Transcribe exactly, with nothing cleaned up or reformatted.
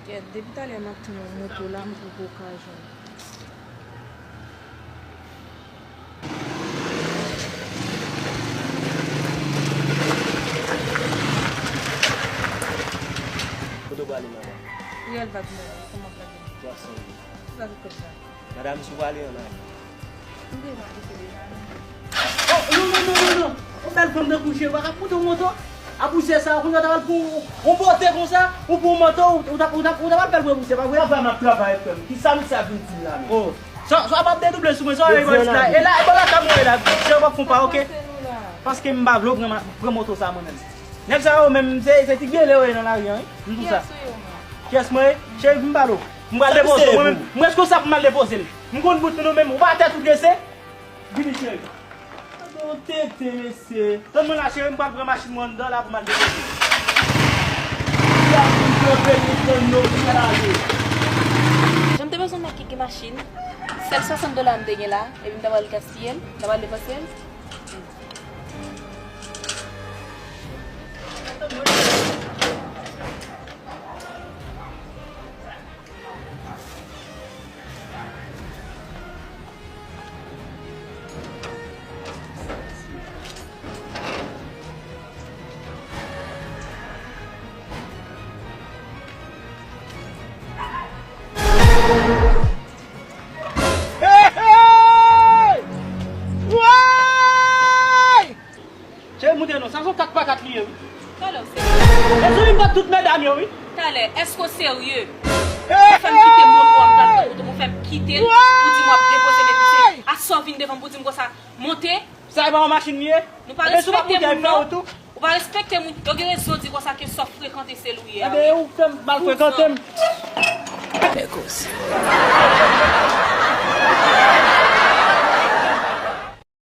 Kèt, depi talè m ap tann yon moto la, m poko ka jwenn. Kote w prale, madanm? Riyèl Vag mwen, kòman w prale? Jackson. Sa se kòb sa? Madanm, si w prale an avyon. M deja kite deja, non. Oh, non, non, non, non, non. Yon bèl fanm tankou w, cheri, pa ka pote yon moto. Apousè sa, kounye a w ta pral pran yon, yon bote konsa, ou pran yon moto, ou, ou ta, ou ta, ou ta pral fè l pran pousè, pa vre? Travay m ap travay, frè m. Kisa misye ap vin di m la menm? Oh, sa, sa w ap ap dedouble sou mwen, sa w ap la. E la, e bò la ka mwen la, cheri, w ap konpa, oke? Paske m pa vle w pran ma-, pran moto sa mwen menm. Nèg sa yo menm, se, se ti gele yo ye nan lari an, wi. M di w sa. Kiyès ou ye, menm? Kiyès mwen ye? Cheri, vin pale w. M pral depoze w mwen menm. M responsab pou m al depoze l. M konn bout nou menm. Ou pa tèt ou drese? Vini, cheri. Gade yon tenten, mesye. Tann mwen la, cheri, m pral pran machin mwen anndan la pou m al depoze l. Gade yon tenten, mesye, nou, nou lage. Jan m te bezwen nèg ki gen machin, sèl swasant dola m te gen la, epi m ta pral gaspiye l, m ta pral depanse l. Hey, hey! Woy! Cheri, moute non, sa se yon kat pa kat li ye, wi. Talè, w serye? Mezanmi, m bat tout medam yo, wi. Talè, èske w serye? Ou fè m kite moto a, m pral pran moto, ou fè m kite l, ou di m w ap depoze m, epi se aswè w vin devan m pou di m konsa, monte. Sa e pa yon machin li ye? Nou pa respekte moun, non. Ou pa respekte moun. Yo gen rezon di konsa ke sa w frekante se l ou ye a, wi. Ebyen, ou fè m mal frekante m. Bèl koze.